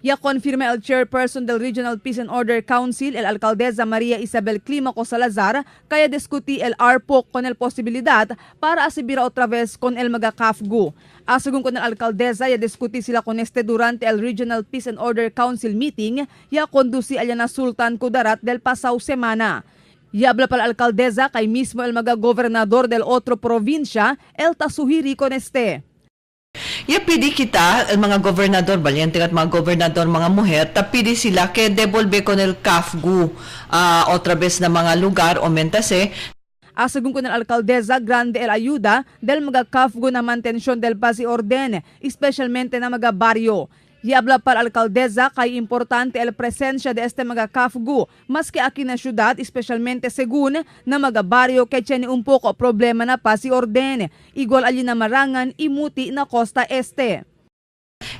Ya confirma el chairperson del Regional Peace and Order Council, el alcaldesa María Isabel Clímaco Salazar, kaya discuti el ARPOC con el posibilidad para asibira otra vez con el mga CAFGU. Según con el alcaldesa, ya discuti sila con este durante el Regional Peace and Order Council meeting, ya conduci allá na Sultan Kudarat del pasado semana. Y habla para la alcaldesa kay mismo el mga gobernador del otro provincia, el tasuhiri con este. Ya pidi kita, el mga gobernador, valiente at mga gobernador, mga mujer, ta pidi sila que devolve con el CAFGU otra vez na mga lugar o mentase. Según con el alcaldesa, grande el ayuda del mga CAFGU na mantención del paz y orden, especialmente na mga baryo. Y habla para alcaldesa kay importante el presencia de este mga CAFGU, más que aquí na syudad, especialmente según na mga baryo que tiene un poco problema na paz y orden, igual allí na Marangan y Muti na Costa Este.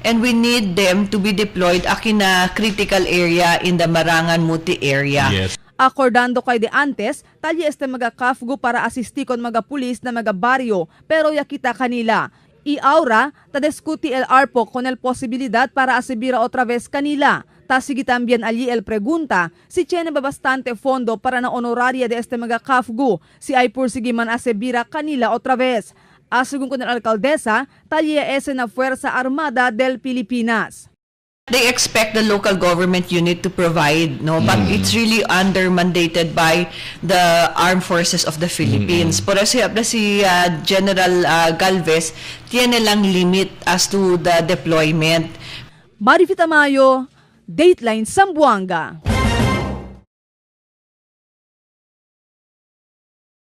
And we need them to be deployed aki na critical area in the Marangan Muti area. Acordando kay de antes, talye este mga CAFGU para asisti con mga pulis na mga baryo, pero yakita kanila. Y ahora, ta discuti el ARPO con el posibilidad para asibira otra vez kanila. Ta sige también allí el pregunta si tiene ba bastante fondo para na honoraria de este mga CAFGU, si ay pursige man asibira kanila otra vez. Según con el alcaldesa, talye ese na Fuerza Armada del Pilipinas. They expect the local government unit to provide, no? But it's really under mandated by the Armed Forces of the Philippines. Por ejemplo, si General Galvez tiene lang limit as to the deployment. Marifita Mayo, Dateline Zamboanga.